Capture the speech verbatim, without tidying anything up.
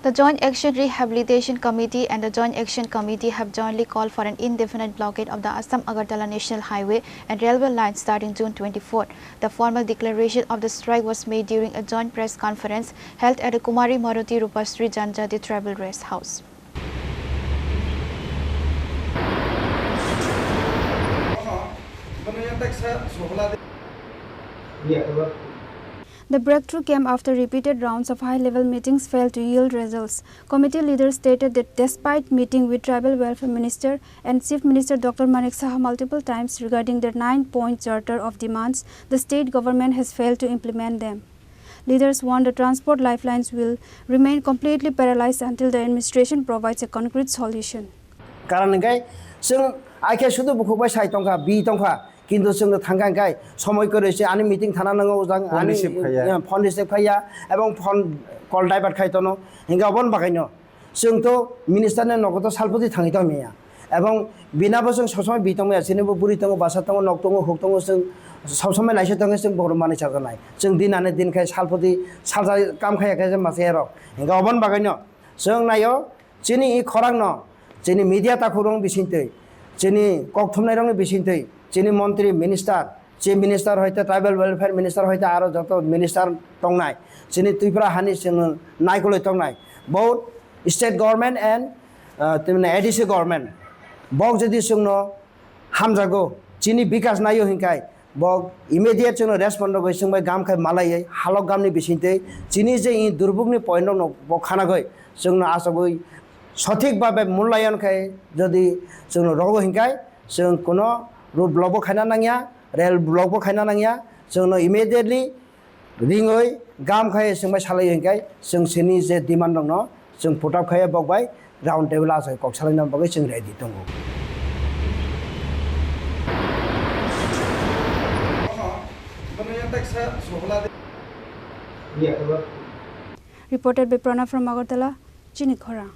The Joint Action Rehabilitation Committee and the Joint Action Committee have jointly called for an indefinite blockade of the Assam Agartala National Highway and railway line starting June twenty-fourth. The formal declaration of the strike was made during a joint press conference held at the Kumari Maruti Rupasri Janjati Tribal Rest House. The breakthrough came after repeated rounds of high-level meetings failed to yield results. Committee leaders stated that despite meeting with Tribal Welfare Minister and Chief Minister Doctor Manik Saha multiple times regarding their nine-point charter of demands, the state government has failed to implement them. Leaders warn the transport lifelines will remain completely paralyzed until the administration provides a concrete solution. Karon hingke chwng aikhe sudu bukhuk bai sai tongkha, bi tongkha, kintu chwngno thangkha hingkai somoi kwrwi se ani meeting thana nango jang Phone ani, receive khaiya. Eh, phone receive khaiya ebong phone call divert khai tono, hingke oboni bagaino chwng to minister ni nogo to salphuti thangwi tongmaya, ebong bina bo chwng sob somoi bi tongmaya, chini bo buri tongo, basa tongo, nok tongo, huk tongo, chwng sob somoi laisa tongo, chwng bohrok manwi chajaknai, chwng din ani din khai salphuti salsa kam khaiya khe masa rok, hingke oboni bagaino chwng naio. Chini i khorangno, chini media takhurung bisingtwi, chini kokthumnairokni bisingtwi, chini montri, minister, chief minister hoite, tribal welfare minister hoite, aro joto minister tongnai, chini Tripura hani chwng naikolwi tongnai, both state government and, uh, A D C government, bok jodi chwngno hamjago, chini bikas naio hinkai, bo immediate chwngno respond rogwi chwngbai gam khai malaiwi halok gamni bisingtwi chini je i durbukni point rokno bo khanagwi chwngno achugwi sothik babe mulayan khai jodi chwngno rogo hinkai chwng kuno road block bo khaina nangya, rail block bo khaina nangya, chwngno immediately ringwi gam khai chwngbai salai hinkai chwng chini je demand rokno chwng put up khai bokbai round table achai kok salaina bagwi chwng ready tongo. Reported by Pranav from Agartala, Chini Khorang.